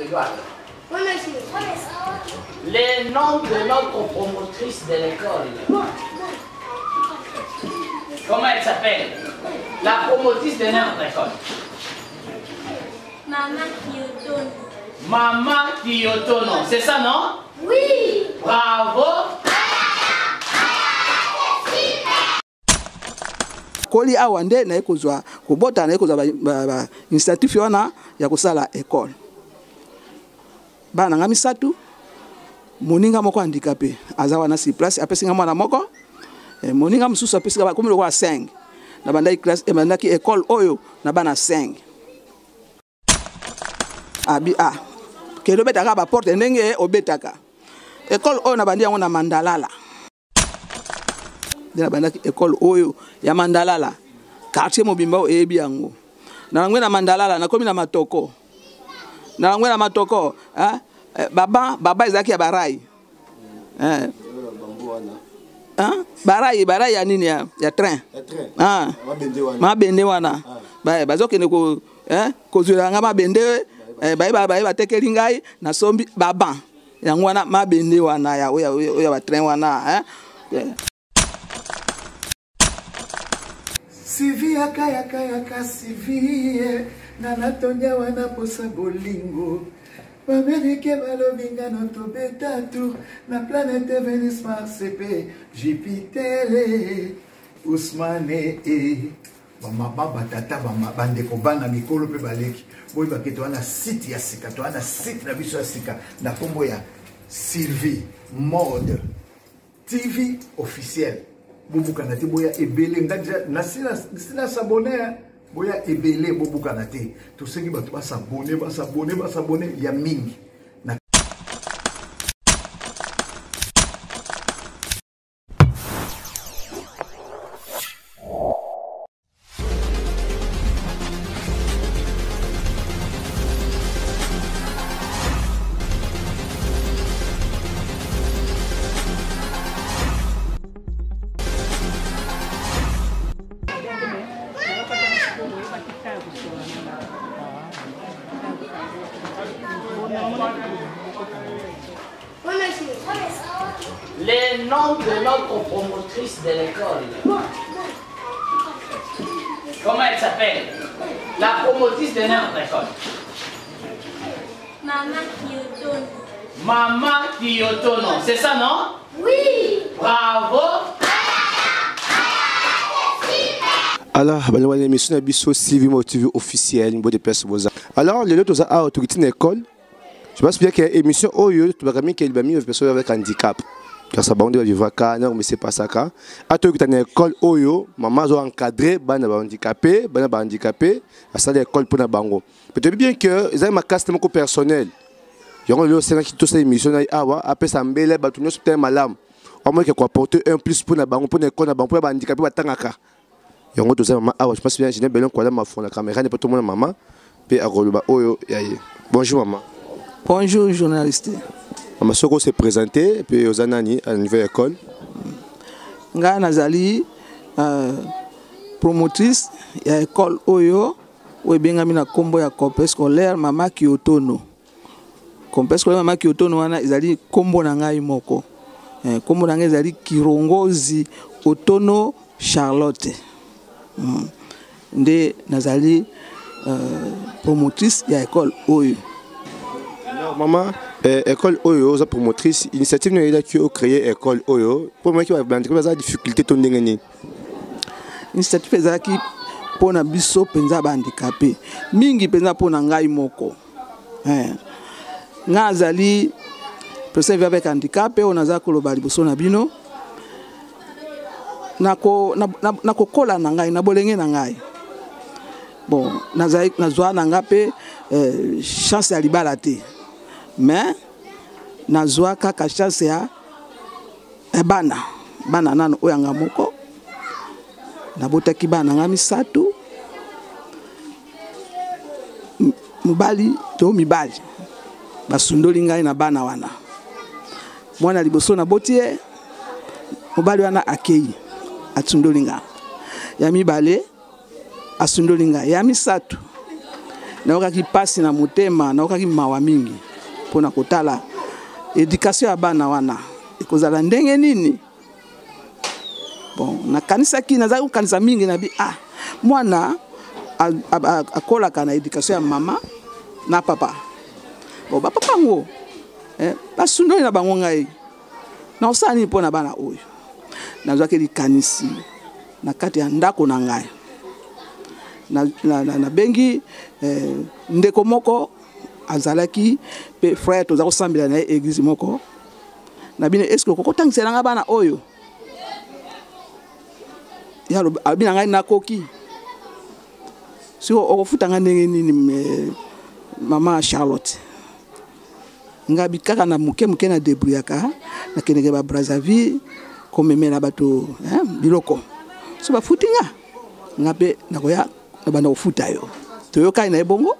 Oui, monsieur. Les noms de notre promotrice de l'école. Comment elle s'appelle La promotrice de notre école. Maman Kiyotono. Maman Kiyotono, c'est ça non Oui. Bravo. Koli awa nde naye kozwa kobota naye kozwa ba, ba, initiative wana ya kosala école. Bana na nga misato, moninga moko handicapé aza wana sur place apesi nga mwana moko, eh, moninga mosusu apesi nga bakomi lokola 5. Na bandaki classe, eh, bandaki école oyo na bana 5. Abi ah, kende obetaka ba porte ndenge obetaka. École oyo na bandi yango na Mandalala. Nde na bandaki école oyo ya Mandalala. Quartier mobimba oyo eyebi yango. Na langwe na Mandalala, nakomi na Matoko. Na langwe na Matoko, hein? Eh, baba, baba ezalaki ya barai. Eh. Hein? Barai, barai ya nini ya, ya train. Ya train. Ah. Mabende wana. Mabende wana. Ah. Ba bazokende ko, hein? Kozwela nga mabende, eh, baye ba baye batekeli ngai nasombi baba. Yango wana mabende wana ya oya oya ba train wana, hein? Yeah. Sivi yaka yaka yaka sivi nga natondi awa na posa bolingo. Bamerike balobi nga no tobeta tour na planète Venus, Mars pe Jupiter. Ousmane e bamama batata bandeko bana mikolo mpe baleki boyebake toza na site ya sika, toza na site na biso ya sika na nkombo ya Sylvie Mode TV officiel. Bobukana te, boya ebele. Nga deja nasi na s'abonner, hein. Boya ebele, bobukana te. Tosengi bato basabone, basabone, basabone ya mingi. Na Les noms de notre promotrice de l'école. Comment elle s'appelle? La promotrice de notre école. Maman Kiyotono. Maman Kiyotono, c'est ça non? Oui. Bravo. Alors, ben, on a émission na biso Sylvie Mode TV officielle, niveau de place Boza. Alors, les autres a autorité une école. Je pense bien que émission oyo tu vas que les bami personnes avec handicap. Car ça bande vivre ka non mais c'est pas ça ka. Autorité une école oyo maman zo encadré bana ba handicapé, bana ba handicapé, à ça l'école pour na bango. Peut-être bien que ils ont ma caste moko personnel. Yango lelo senga ki tosa émission na awa après ça mbele ba tunyo peut malam. Au moins que quoi porter un plus pour na bango pour na école na bango pour ba handicapé ba tangaka. Yango toza mama awa, je pense bien ingénieur Belon Kwala ma fond la caméra n'est pas tout le monde maman pe akoloba oyo ya ye. Bonjour maman. Bonjour journaliste. Maman soko s'est présenté puis aux anani à la nouvelle école. Nga nazali promotrice ya école oyo oyo ebengami na kombo ya complexe scolaire Mama Kiyotono. Complexe scolaire Mama Kiyotono wana ezali kombo na ngai moko. Kombo na ngai ezali Kirongozi Otono Charlotte. Nde nazali promotrice ya école oyo. Alors, maman, école oyo oza promotrice, initiative no eyelaki yo créer école oyo pour moi qui va bandi baza difficulté to ndenge nini? Initiative ezalaki mpona biso mpenza ba handicapé mingi mpenza mpona ngai moko. Ngai azali personne vivant avec handicap oyo naza koloba liboso na bino. Nakokola na ngai, na bolenge na ngai. Bon, nazali, nazwa na nga pe chance ya libala te. Mais nazwa kaka chance ya bana. Bana nano oyo nga moko. Nabotaki bana nga misato. Mobali to mibali. Basundoli ngai na bana wana. Mwana liboso naboti ye, mobali wana akei, asundoli nga. Ya mibale asundoli nga. Ya misato. Nayokaki mpasi na motema, nayokaki mawa mingi mpo na kotala education ya bana wana ekozala ndenge nini. Bon, nakanisaki, nazalaki kokanisa mingi na bi ah, mwana akolaka na education ya mama na papa. Bon, bapapa yango eh, basundoli na bango ngai, nakosala nini mpo na bana oyo? Nazwaki likanisi na kati ya ndako na ngai, nabengi eh, ndeko moko azalaki mpe frère, toza kosambela na ye église moko na bino, est-ce que okoki kotangisela ngai bana oyo? Ye alobi na ngai nakoki. Siko okofuta ngai ndenge nini, mama Charlotte? Ngabi kaka na moke moke na débrouillaka, nakendeke ba Brazzaville komemela bato biloko, so bafuti nga, nga mpe nakoya na banda kofuta yo. Toyokani na ye bongo.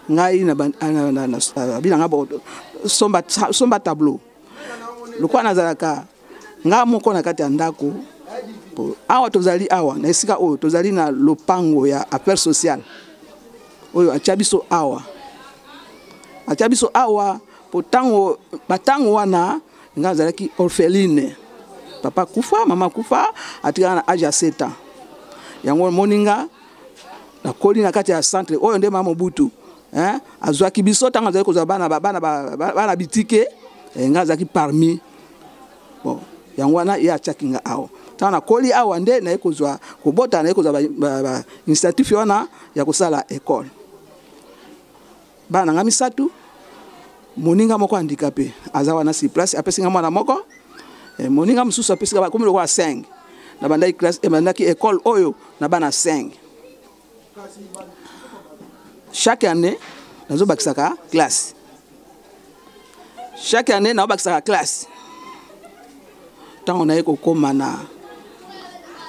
Ngai abi na nga somba, somba tableau. Lokola nazalaka nga moko na kati ya ndako awa, tozali awa na esika oyo tozali na lopango ya affaire sociale oyo atia biso awa, atia biso awa po ntango batango wana nga azalaki orpheline, papa kufa, mama kufa, atikaka na age ya 7 ans. Yango omoni nga nakoli na kati ya centre oyo nde mama Mobutu, hein, azwaki biso ntango azali kozwa bana bana bana bitike, eh, nga azalaki parmi. Bon, yango wana ye atiaki nga awa. Ntango nakoli awa nde naye kozwa kobota, naye kozwa ba initiative wana ya kosala école. Bana na nga misato, moninga moko handicapé aza wana sur place, apesi nga mwana moko, eh, moninga mosusu apesi nga, bakomi lokola 5. Nabandaki classe, ebandaki école oyo na bana 5. Chaque année nazobakisaka classe, chaque année nazobakisaka classe. Ntango naye kokóma na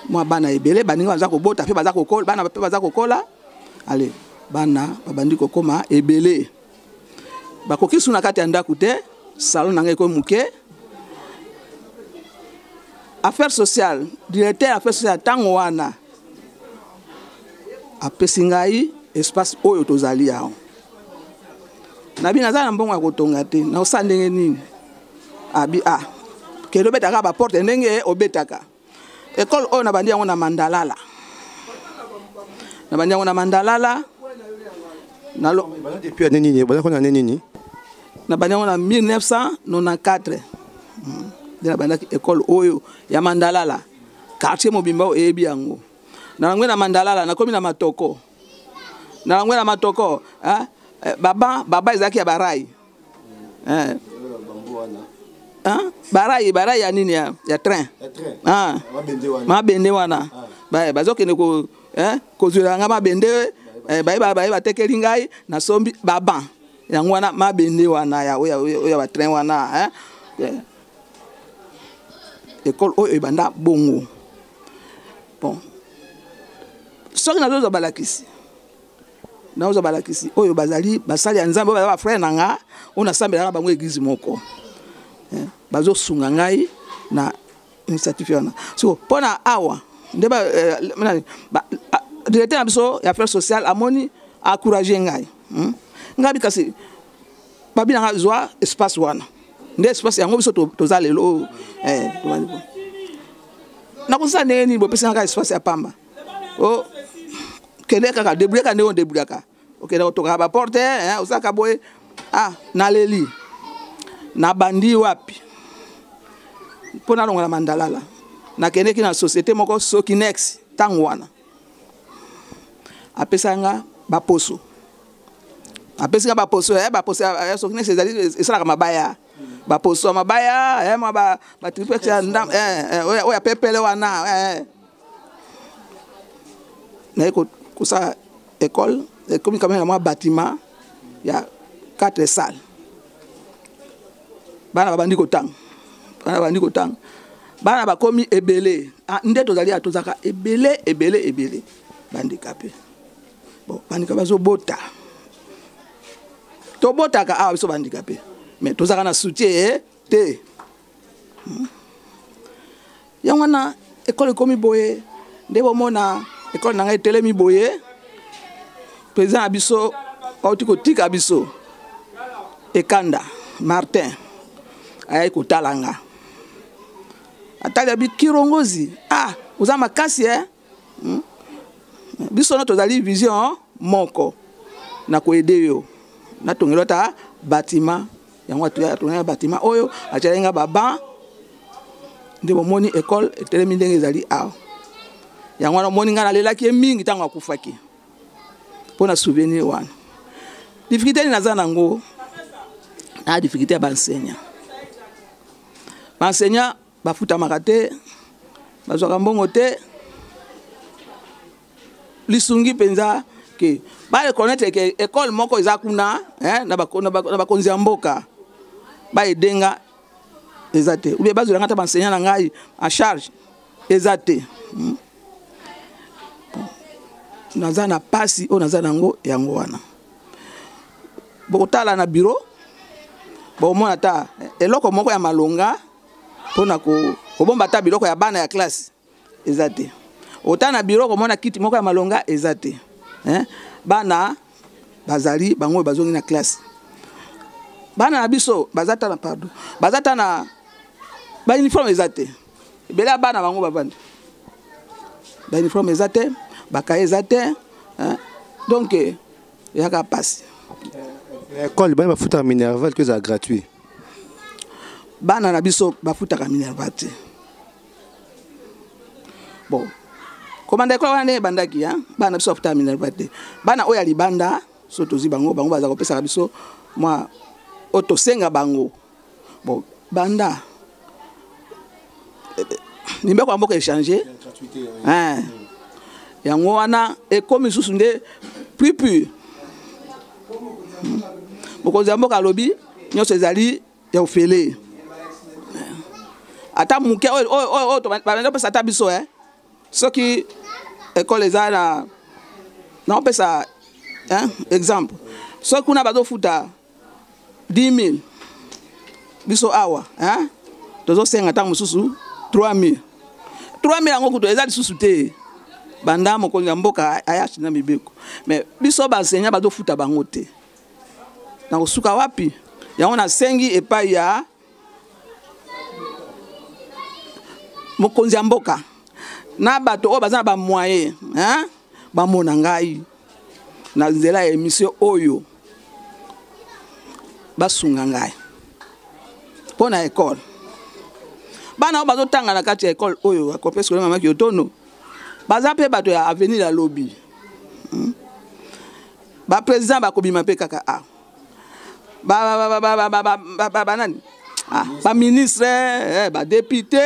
mwa bana ebele, baninga baza kobota mpe baza kokola, bana mpe baza kokola. Ale, bana babandi kokóma ebele, bakoki su na kati ya ndako te, salon na ngai ekomi moke. Affaire sociale, directeur affaire sociale ntango wana apesi ngai espace oyo tozali awa. Nabi naza na mbongo ya kotonga te, nakosala ndenge nini? Abi ah, kende obetaka baporte ndenge obetaka. Ekole oyo nabandi yango na Mandalala, nabandi yango na Mandalala. Depuis année nini? Banda kona année nini? Nabandi yango na 1994 nde nabandaki ekole oyo ya Mandalala, quartier mobimba oyo eyebi yango. Nalangwe na Mandalala, nakomi na Matoko. Nalangwe na Matoko, eh, baba baba ezalaki ya barai, eh. Hein? Barai, barai ya nini, ya, ya train, ah. Mabende wana, ah. Bazokende ko, eh, kozwela nga mabende, eh, baye baye batekeli ngai, nasombi baban yango wana, mabende wana ya oyo ya batrain wana, eh. Ekole oyo ebanda bongo. Bon, soki nazozwa balakisi, nazozwa balakisi oyo bazali basali ya Nzambe, oyo baza bafrère na nga, oyo nasambelaka bango église moko, eh, bazosunga ngai na initiative wana. So mpo na awa nde ba, eh, ba, directeur na biso ya affaire sociale amoni, encourage ngai, Ngai bi kasi babi na nga zwa espace wana, nde espace yango biso toza lelo. Eh, nakosala ndenge nini? Bopesi nga kaka espace ya pamba, o kende kaka débrouille kaka ndenge odébrouillaka, okende kotokaka baporte, osalaka boye. Ah, naleli, nabandi wapi mpo nalongola Mandalala? Nakendeki na société moko Sokinex ntango wana, apesaka nga baposo, apesi nga baposo, eh, baposo ya Sokinex ezali esalaka mabaya, baposo ya mabaya, eh, mwa batriplex ya ndam, eh, eh, oyo ya pepele wana, eh. Naye kosala école, ekomi quand même na mwa bâtiment ya 4 salles. Bana babandi kotanga, bana babandi kotanga, bana bakomi ebele. Ah, nde tozali ya tozalaka ebele ebele ebele bandikape. Bon, bandika bazobota, tobotaka awa biso bandikape, mais tozalaka na soutien te. Yango wana ekole ekomi boye nde bomona ekole na ngai etelemi boye. Président na biso Auti kotika biso Ekanda Martin ayaki kotala nga, atali abi Kirongozi, ah oza makasi eh? Biso no tozali vision moko na koede yo, natongeli ata bâtiment yango, atongeli bâtiment oyo, atiali nga baban nde bomoni école etelemi ndenge ezali awa. Yango wana omoni ngai nalelaki ye mingi ntango akufaki mpo na souvenir wana. Difficulté nini naza nango? Na difficulté ya baenseignant. Baenseignant bafutamaka te, bazwaka mbongo te. Lisungi mpenza ke bareconnaître ke école moko eza kuna na bakonzi ya mboka baedenga eza te, ou bien bazwelanga ata baenseignant na ngai en charge eza te. Naza na pasi oyo naza nango yango wana. Bokotala na bureau, bokomona ata eloko moko ya malonga mpona kobomba ata biloko ya bana ya classe eza te. Otala na bureau, komona kiti moko ya malonga eza te. Bana bazali bango oyo bazongi na classe, bana na biso baza ta na, pardon, baza ta na bauniforme eza te. Ebele ya bana bango bavandi, bauniforme eza te, bakaye eza te. Donc eyaka mpasi. École, bana bafutaka minerval to ezala gratuit? Bana na biso bafutaka minerval te. Bon, komanda ekole wana ndenge ebandaki, bana na biso bafutaka minerval te. Bana oyo ya libanda, so tozwi bango, bango baza kopesaka biso mwa oyo tosenga bango. Bon, banda mibeko ya mboka échange, yango wana ekomi lisusu nde plus pur. Mokonzi ya mboka alobi nyonso ezali ya ofele, ata moke oyo babanda kopesa ata biso. Soki ekole eza na, naopesa exemple, soki kuna bazofuta 10 000, biso awa tozosenga ntango mosusu 3 000. 3 000 yango kutu eza lisusu te banda mokonzi ya mboka aya na mibeko. Mais biso baenseignant bazofuta bango te, na kosuka wapi? Yango nasengi epai ya mokonzi ya mboka na bato oyo baza na bamoyen, bamona ngai na nzela ya émission oyo, basunga ngai mpo na ekole. Bana oyo bazotanga na kati ya ekole oyo ya complexe scolaire Mama Kiotono baza mpe bato ya avenir ya lobi. Baprésident bakobima mpe kaka awa, banani, baministre, badéputé,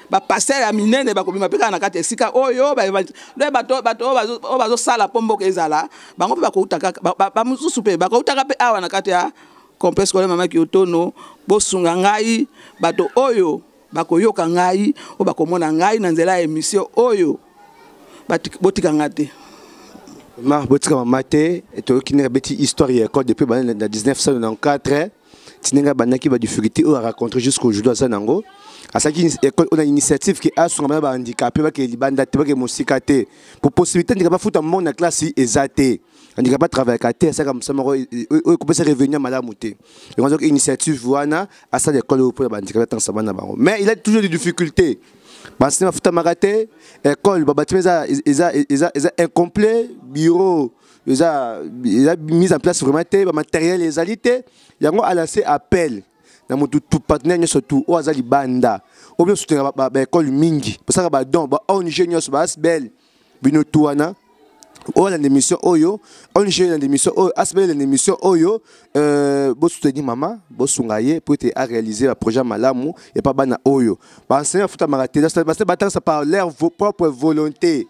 bapasteur ya minene bakobima mpe kaka na kati ya esika oyo. Bato oyo bazosala mpo mboka ezala, bango mpe bakouta kaka, bamosusu mpe bakoutaka mpe awa na kati ya complexe scolaire Mama Kiotono. Bosunga ngai, bato oyo bakoyoka ngai, oyo bakomona ngai na nzela ya émission oyo, botika nga te. Ma botika mama te. Toyoki ndenge abeti histoire ya école depuis bana na 1994 ti ndenge abandaki, badifficulté oyo arencontré jusqu'aujourd'hui aza nango. Asalaki école oyo na initiative ke asunga bana bahandicapé bakee libanda te, bakee mosika te, po possibilité handicapé afuta mbongo na classe eza te. Handicapé atravaillaka te, asalaka mosala moko oyo ekopesa revenu ya malamu te. Yango azwaki initiative wana, asala école oyo mpona bahandicapé atangisa bana bango. Mais il a toujours des difficultés: baenseignant bafutamaka te, école babâtiment eza incomplet, bureau eza mise en place vraiment te, bamatériel ezali te. Yango alancé appel na motu tu, partenaire nyonso tu oyo aza libanda, oyo bino soutenaka baekole mingi, basalaka badon, ba ONG nyonso, baasbl, bino tu wana oyo alanda émission oyo, ONG elanda émission oyo, asbl elanda émission oyo, bosoutenir mama, bosunga ye po ete aréaliser baprojet malamu epa bana oyo. Baenseignant bafutamaka te, batangisa par leur propre volonté.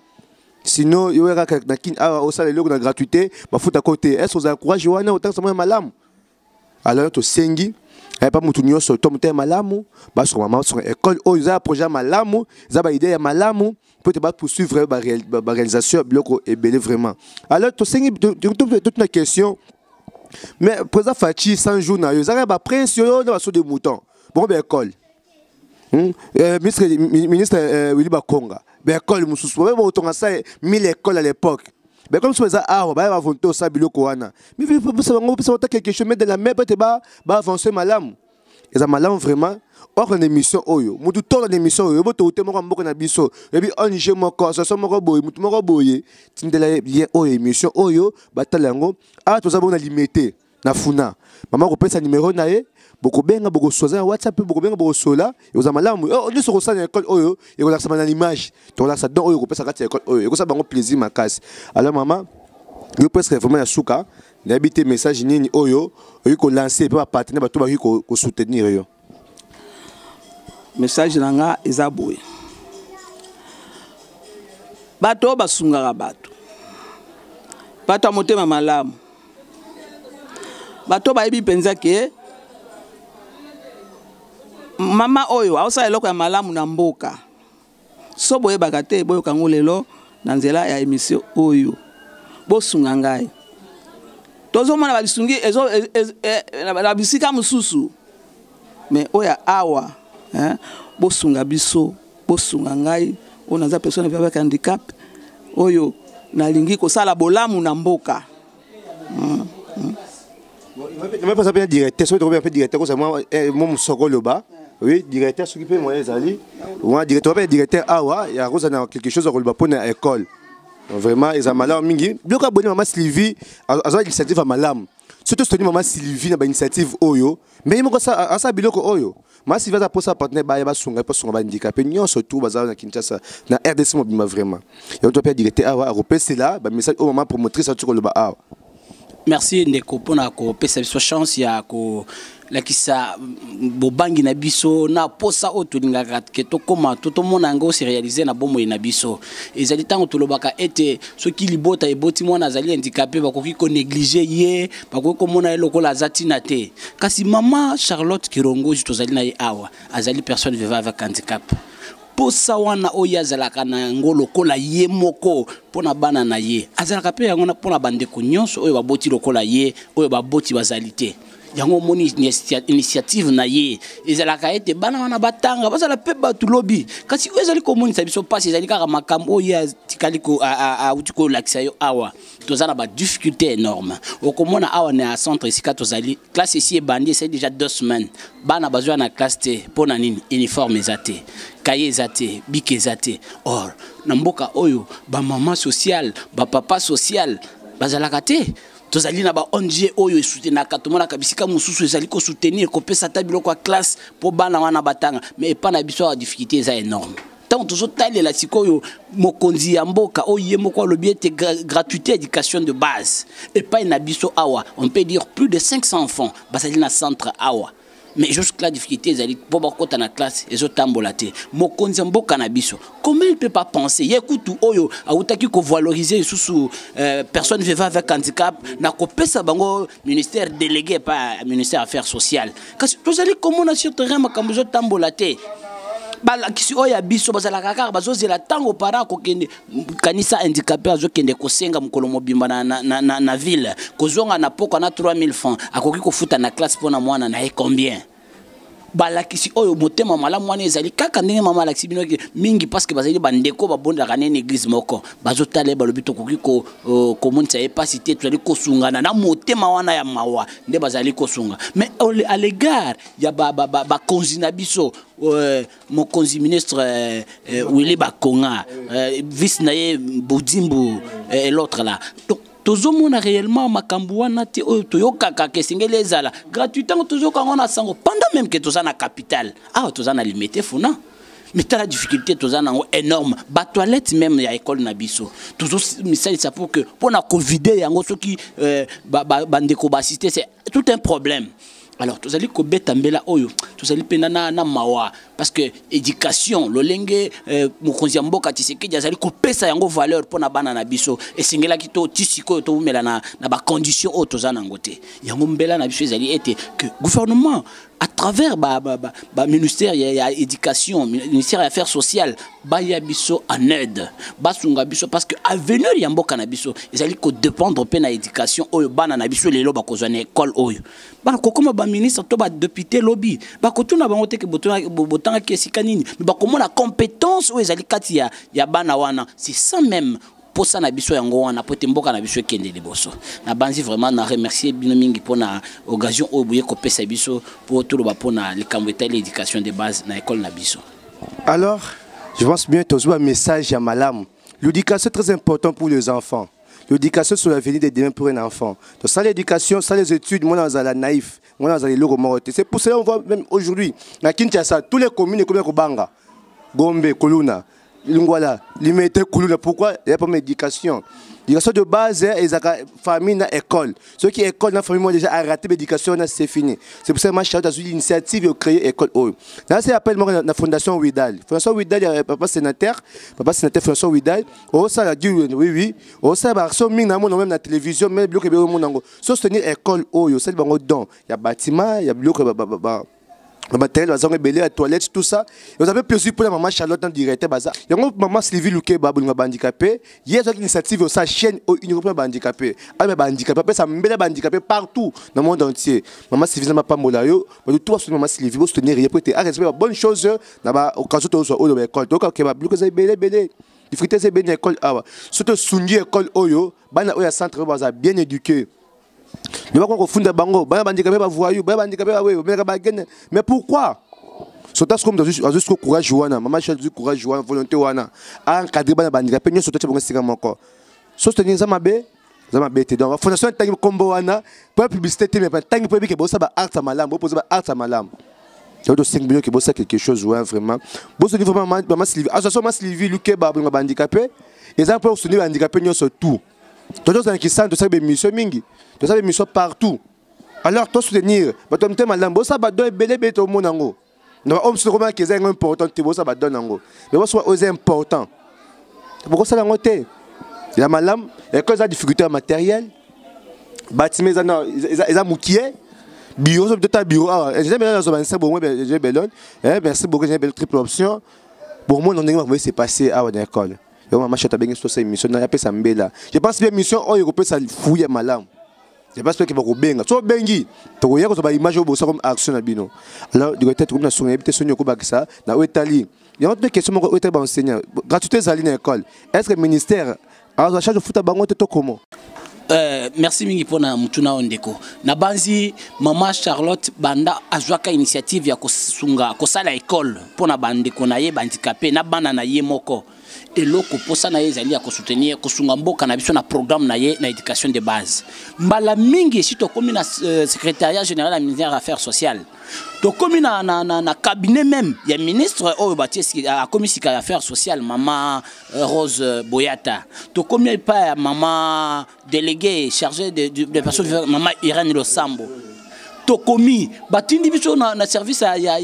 Sinon yo kaka na kini awa osala eloko na gratuité, bafutaka te. Est ce ozala courage wana otangisa mwana malamu? Alors tosengi pa motu nyonso to motema malamu basunga mama, basunga école oyo. Eza projet malamu, eza baidée ya malamu po ete bapoursuivre baréalisation ya biloko ebele vraiment. Alors tosengi totuna question: mais président Fatshi, 100 jours na yo ezalaka baprince oyo na basaut de mouton bongo baécole? Ministre Willy Bakonga, baécole mosusu babe botonga sa 1000 école à l'époque. Baekole mosusu eza awa, baya bavolonté osala biloko wana. Mipesa bango, pesa bango quelque chose, mettre de la main po ete baavance malamu. Eza malamu vraiment. Or na émission oyo, mutu to na émission oyo, boto te moko mboka na biso, ebi ONG moko, association moko boye, mutu moko boye, tindela lien oyo émission oyo, batala yango. Ah, toza bona limité na funa. Mama kopesa numéro na ye, bokobenga bokosoza na WhatsApp, bokobenga bokosola, eza malamu. Oh, nyonso kosala na école oyo, ekolakisa na image. Tokolakisa don oyo kopesa kati ya école oyo, ekosala bango plaisir makasi. Alors mama, yo presque vraiment ya suka, nayebi te message nini oyo oyi kolancer mpe bapartenaire bato bakoki kosoutenir yo. Message na nga eza boye: bato oyo basungaka bato, bato ya motema malamu, bato bayebi mpenza ke mama oyo aosala eloko ya malamu na mboka. So boyebaka te, boyoka yango lelo na nzela ya émission oyo. Bosunga ngai. Tozomona balisungi na bisika mosusu, mais oyo awa, hein, bosunga biso, bosunga ngai oyo naza personne avec handicap, oyo nalingi kosala bolamu na mboka. Mpe mpe directeur, soki tokomi mpe directeur kosa mwa mosoko oloba. Oui, directeur, soki mpe moyen ezali mwa directeur, mpe directeur awa ya kozala na quelque chose ya koloba mpona école. Vraiment eza malamu mingi biloko aboni. Mama Sylvie azwa initiative ya malamu. Surtout sotoni mama Sylvie na bainitiative oyo, mais ye moko asala biloko oyo. Mama Sylvie aza mposa partenaire baya basunga mpo basunga bahandicapé nyonso tu baza na Kinshasa, na RDC mobimba. Vraiment yango to mpe directeur awa akopesela bamessage oyo mama promotrice atuki koloba awa. Merci ndeko mpona kopesa biso chance ya kolakisa bobangi na biso na posa oyo tolingaka ke tokóma to tomona yango se réaliser na bomoi na biso. Ezali ntango tolobaka ete soki libota eboti mwana azali handicapé, bakoki konégliger ye, bakoki komona ye lokola aza ntina te. Kasi mama Charlotte Kirongozi, tozali na ye awa, azali personne vivant avec handicap. Posa wana oyo azalaka na yango lokola ye moko mpo na bana na ye, azalaka mpe yango mpo na bandeko nyonso oyo baboti lokola ye, oyo baboti bazali te. Yango omoni initiative na ye ezalaka ete bana wana batanga, bazala mpe bato lobi. Kasi oyo ezali komonisa biso mpasi ezali kaka makambo oyo atikali auti kolakisa yo awa. Toza na badifficulté énorme. Okomona awa na centre esika tozali, classe esi ebandi, esali déjà 2 semaines, bana bazwa na classe te. Mpo na nini? Uniforme eza te, kaye eza te, bic eza te. Or na mboka oyo, bamama sociale, bapapa sociale bazalaka te. Tozali na ba ONG oyo esoutenaka, tomonaka bisika mosusu ezali kosoutenir, kopesa ata biloko ya classe mpo bana wana batanga. Mais epa na biso awa, difficulté eza énorme. Ntango tozotalela sikoyo mokonzi ya mboka oyo ye moko alobi ete gratuité éducation de base, epai na biso awa, on peut dire plus de 500 enfants bazali na centre awa, mais jusque là difficulté ezali mpo bakota na classe, ezotambola te. Mokonzi ya mboka na biso, comment il peut pas penser, ye kutu oyo awutaki kovaloriser lisusu personne vivant avec handicap na kopesa bango ministère délégué pa ministère affaires sociales, kasi tozali komona sur terrain makambo ezotambola te. Balakisi oyo ya biso bazalaka kaka bazozela ntango para akokende. Kanisa handicapé azokende kosenga mokolo mobimba na ville, kozonga na pokwa na 3000 francs, akoki kofuta na classe mpo na mwana na ye combien? Balakisi oyo motema malamu wana ezali kaka ndenge mama alakisi bino mingi, parce que bazali bandeko, babondaka nene église moko, bazotala ye, balobi tokoki komonisa ye mpasi te, tozali kosungana na motema wana ya mawa nde bazali kosunga. Mais à l'égard ya bakonzi na biso, mokonzi ministre Willy Bakonga, vice na ye Budimbu et l'autre là, donc tozomona réellement makambo wana te. Oyo toyokaka ke esengeli ezala gratuit, ntango tozoyoka yango na sango, pendant même ke toza na capitale awa, toza na Limete Funa, mais tala difficulté toza nango énorme. Batoilette même ya école na biso, tozomisalisa pour que mpona kovider yango, soki bandeko baassiste, c'est tout un problème. Alors tozali kobeta mbela oyo, tozali mpena na mawa, parce que éducation, lolenge mokonzi ya mboka Tshisekedi azali kopesa yango valeur mpona bana na biso, esengelaki to ti sikoyo towumela na bacondition oyo toza nango te. Yango mbela na biso ezali ete que gouvernement, à travers ba, ba, ba, ba ministère ya éducation, ministère ya affaires sociales, baya biso en aide, basunga biso, parce que avenir ya mboka na biso ezali kodépendre mpe na éducation oyo bana na biso lelo bakozwa na école oyo. Bana kokoma baministre to badéputé lobi, bakotuna bango te ke botangaki esika nini, mais bakomona compétence oyo ezali kati ya bana wana. C'est ça même. Posa na biso yango wana po ete mboka na biso ekende liboso. Nabanzi vraiment na remercier bino mingi mpona occasion oyo boye kopesa biso mpo toloba mpona likambo etali éducation de base na école na biso. Alors, je pense bien tozwa message ya malamu. L'éducation est très important pour les enfants. L'éducation, c'est l'avenir de demain pour un enfant. Donc, sans l'éducation, sans les études, moi, on est naïf. Moi, on est le C'est pour cela qu'on voit même aujourd'hui, dans Kinshasa, toutes les communes, comme Kobanga, Gombe, Kuluna, Lingwala, Limete, Kuluna. Pourquoi il n'y a pas d'éducation? L'éducation de base, c'est famille, na école. Ceux qui école, la famille, moi, déjà, a raté l'éducation, c'est fini. C'est pour ça que moi, j'ai eu l'initiative de créer école. Là, c'est appel moi, la fondation Widal. Fondation Widal, il y a papa sénateur, François Widal. Oh, ça, la dit, oui, oui. Oh, ça, bah, so, mine, même la télévision, même, biloko, biloko, mon ango. So, soutenir école, oh, yo, c'est le bon don. Il y a bâtiment, il y a biloko, bah, bah, bah, bah. Le matériel, les gens belé, la toilette, tout ça. Et vous avez plaisir pour la maman Charlotte, dans le directeur, bazar. Il y a une maman Sylvie Luquet, bah, pour les handicapés. Il y a une initiative, sa chaîne, une pour les handicapés. Ah, mais handicapés, après, ça met les handicapés partout dans le monde entier. Maman Sylvie, ça m'a pas molayo. Mais tout, maman Sylvie, vous soutenir, il y a peut-être, ah, respect, bonne chose, là-bas, au cas où tu es au l'école. Donc, ok, bah, vous avez belé, belé. Difficulté, c'est bien école, ah, ouais. Surtout, Sungi école, oyo, bana, oyo, centre, bah, bien éduqué. Ne pas qu'on fonde bango, bana handicapé ba voyou, bana handicapé ba we, bana ba gaine. Mais pourquoi? Surtout comme dans juste courage wana, maman cherche du courage wana, volonté wana. A encadrer bana handicapé, nyo surtout bongo sika moko. Soutenir ça mabe, ça mabe te. Donc fondation tangi kombo wana, pour publicité te mais pas tangi pour que bosa ba art malam, bo poser ba art malam. Donc 5 millions qui bosa quelque chose ouais vraiment. Bo soutenir vraiment maman Sylvie. Association maman Sylvie Luquet ba bana handicapé. Ils ont pour soutenir handicapé nyo surtout. Toujours dans qui sent tout ça mission mingi. Tout ça mission partout. Alors toi soutenir, ba toi mte malambo ça ba don belé belé tout monde ngo. Non homme sur comment que c'est important te bo ça ba don ngo. Mais bo soit osé important. Pourquoi ça ngo te? La malam, et cause la difficulté matérielle. Bâtiment ça non, ils a mukié. Bureau ça peut-être bureau. Ah, j'ai bien dans un bon moi j'ai belon. Eh merci beaucoup j'ai belle triple option. Pour moi non ndenge va se passer à l'école. Yo maman chata bengi so sa émission na pesa mbela. Je pense bien mission oyo ko pesa fouille malam. Je pense que ba ko benga. So bengi to ko yako so ba image obo sa comme action na bino. Alors du côté comme na songa ebite sonyo ko bakisa na Italie. Il y a une question moko oyo ba enseignant. Gratuité zali na école. Est-ce que ministère a la charge futa bango te to comment? Merci mingi pona mutuna ondeko. Na banzi mama Charlotte banda azwaka initiative ya kosunga kosala école pona bandeko na ye handicapé na bana na ye moko. Eloko posa na ye ezali ya kosoutenir kosunga mboka na biso na programme na ye na éducation de base. Mbala mingi si tokomi na secrétariat général ya ministère des affaires sociales. Tokomi na cabinet même ya ministre oyo batie akomi sika ya affaires sociales mama Rose Boyata. Tokomi pa ya mama déléguée chargée de personnes mama Irène Losambo. Tokomi batindi biso na service ya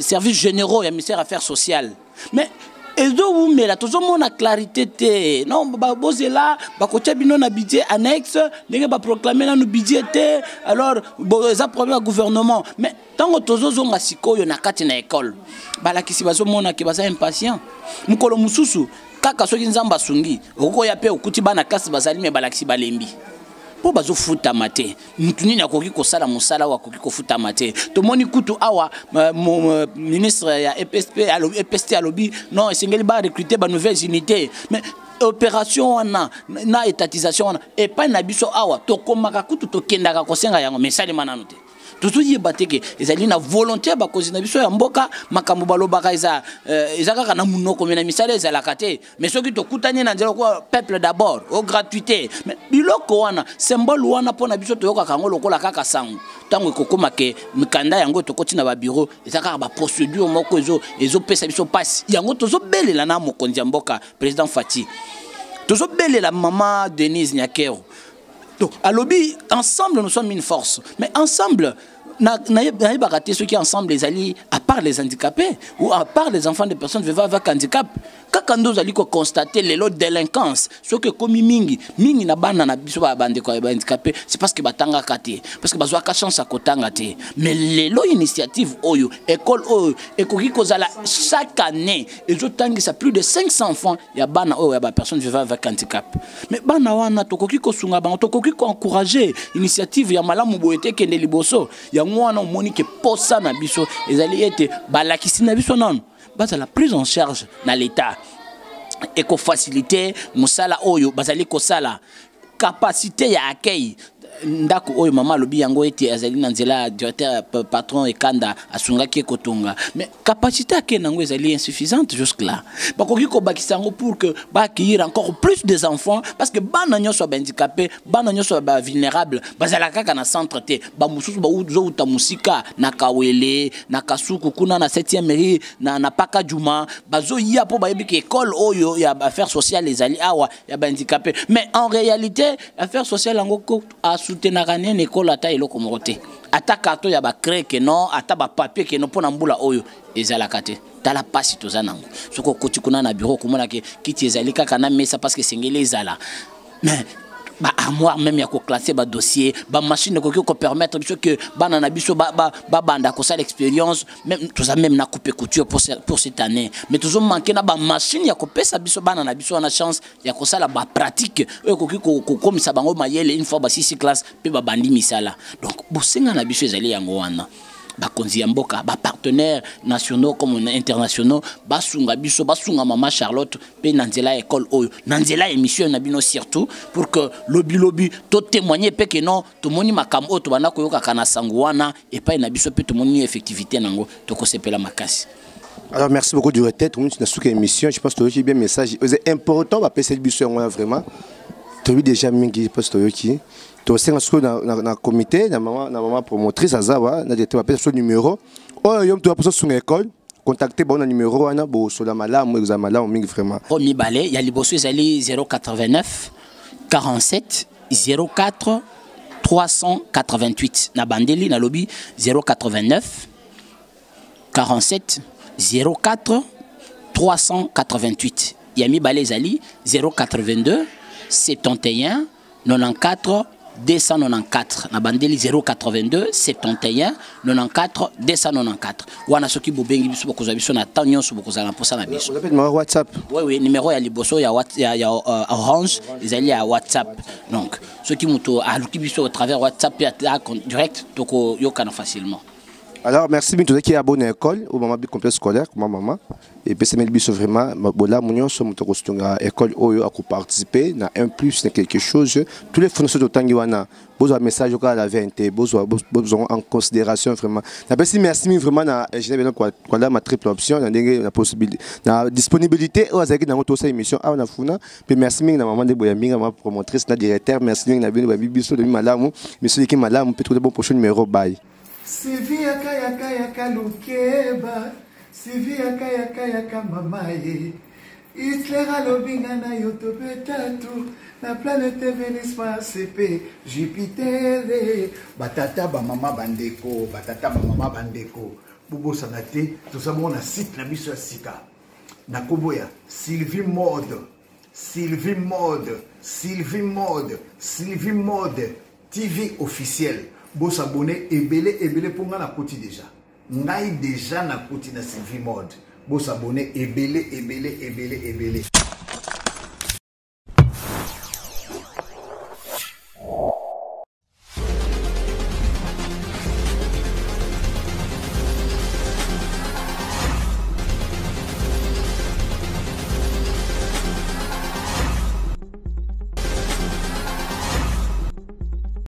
service généraux ya ministère affaires sociales. Mais ezo wumela tozomona clarité te. Non, ba bozela, ba kotia bino na budget annexe, ndenge ba proclamer nanu budget te. Alors, bo, eza problème ya gouvernement. Mais tango tozozonga sikoyo na kati na école, balakisi bazomona ke baza impatient. Mokolo mosusu kaka soki Nzambe asungi, okoya pe okuti bana classe bazali me balakisi balembi. Po bazofutama te. Mutu nini akoki kosala mosala oyo akoki kofutama te. Tomoni kutu awa, mon ministre ya EPSP alobi, EPST alobi, non, esengeli ba recruter ba nouvelles unités. Mais opération wana, na étatisation wana, epai na biso awa, tokomaka kutu tokendaka kosenga yango, mais esalema nanu te. Tozoyeba te ke ezali na volonté ya bakonzi na biso ya mboka, makambo balobaka eza kaka na monoko, mais na misala ezalaka te. Mais soki tokutani na nzela kwa peuple d'abord, au gratuité. Mais biloko wana, symbole wana mpona biso toyokaka yango lokola kaka sango. Ntango ekokoma ke mikanda yango tokoti na ba bureau, eza kaka ba procédure moko ezopesa biso pasi. Yango tozobelela na mokonzi ya mboka, président Fatshi. Tozobelela mama Denise Nyakeru. Donc, alobi, ensemble, nous sommes une force. Mais ensemble, na yeba raté ceux qui ensemble les alliés, à part les handicapés, ou à part les enfants de personnes vivant avec handicap, kaka ndo ozali ko constater lelo délinquance, ce que komi mingi, mingi na bana na biso ba bande ko ba handicapé, c'est parce que batangaka te, parce que bazwaka chance ya kotanga te. Mais lelo initiative oyo, école oyo, ekoki kozala chaque année, ezotangisa plus de 500 enfants ya bana oyo ya ba personnes vivant avec handicap. Mais bana wana tokoki kosunga bango, tokoki ko encourager initiative ya malamu boye te kende liboso. Yango wana omoni ke posa na biso ezali ete balakisi na biso nanu bazala prise en charge na l'État. Ekofacilite mosala oyo bazali kosala. Capacité ya accueil, ndako oyo mama alobi yango ete azali na nzela ya directeur patron Ekanda asungaki ye kotonga, mais capacité accueil nango ezali insuffisante jusque là. Bakoki kobakisa yango pour que baaccueillir encore plus des enfants, parce que bana nyonso ya bahandicapé, bana nyonso ya bavulnérable bazalaka kaka na centre te. Bamosusu bazouta mosika, na Kawele, na Kasuku kuna, na 7e mairie, na Paka Juma, bazoya mpo bayebi ke école oyo ya affaires sociales ezali awa ya bahandicapé. Mais en réalité, affaires sociales yango asoutenaka nene école ata eloko moko te, ata carton ya bacraie ke non, ata bapapier ke non, mpo na mbula oyo ezalaka te. Tala mpasi toza nango. Soki okoti kuna na bureau, okomona ke kiti ezali kaka na mesa, parce que esengeli ezala, mais baarmoire même ya koclasser badossier, bamachine ekoki kopermettre biso ke bana na biso babanda kosala expérience. Même toza même na coupe couture pour cette année, mais tozomanke na bamachine ya kopesa biso bana na biso wana chance ya kosala bapratique oyo ekoki kokomisa bango mayele une fois basisi classe mpe babandi misala. Donc bosenga na biso ezali yango wana: bakonzi ya mboka, bapartenaires nationaux comme internationaux, basunga biso, basunga mama Charlotte mpe na nzela ya école oyo, na nzela ya émission na bino surtout, pour que lobilobi totémoigne mpe ke non, tomoni makambo oyo tobanda koyokaka na sango wana epai na biso mpe tomoni effectivité nango, tokosepela makasi. Alors merci beaucoup, directeur. Tout le monde na émission, je pense que tu bien message. C'est important bapesa biso yango vraiment. Toyebi déjà mingi parce que toyoki. Tosenga sikoyo na comité, na mama promotrice aza wa na directeur, bapesa biso numéro oyo yo moto aposa sunga école, contacter bango na numéro wana, bosola malamu, ekozala malamu mingi vraiment. Oyo mibale ya liboso ezali 089 47 04 388. Na bandeli, nalobi 089 47 04 388. Ya mibale ezali 082 71 94 294. Na bandeli, 082 71 94 294. Wana soki bobengi biso, bokozwa biso na temps nyonso bokozala na mposa na biso. Numéro WhatsApp? Oui, numéro ya liboso ya Orange ezali ya WhatsApp. Donc soki moto aluki biso au travers WhatsApp ya direct, tokoyokana facilement. Alors merci mingi. Tozalaki ya bonne école oyo mama bi complexe scolaire koma mama epesameli biso vraiment bolamu nyonso. Moto akosunga école oyo, akoparticiper na un plus na quelque chose, tous les fournisseurs totangi wana, bozwa message kaka la vérité, bozwa en considération vraiment. Napesi merci mingi vraiment na ingénieur Beno Kwala, ma triple option, na ndenge na possibilité, na disponibilité oyo azalaki nango tosala émission awa na Funa. Mpe merci mingi na mama nde boya mingi, mama promotrice na directeur. Merci mingi na bino babi biso lobi malamu, miso eleki malamu mpe tokote. Bon prochain numéro, bye. Sylvie yaka yaka yaka lukeba, Sylvie yaka yaka yaka mama ye. Hitler alobi nga na yo tobetatu na planète Vénus, Mars mpe Jupiter. Batata, bamama, bandeko, batata, bamama, bandeko, bobosana te, toza bongo na site na biso ya sika na nkombo ya Sylvie Mode, Sylvie Mode, Sylvie Mode, Sylvie Mode TV officiel. Bosabone ebele ebele mpo ngai nakoti déjà, ngai déjà nakoti na Sylvie Mode. Bosabone ebele ebele ebele ebele.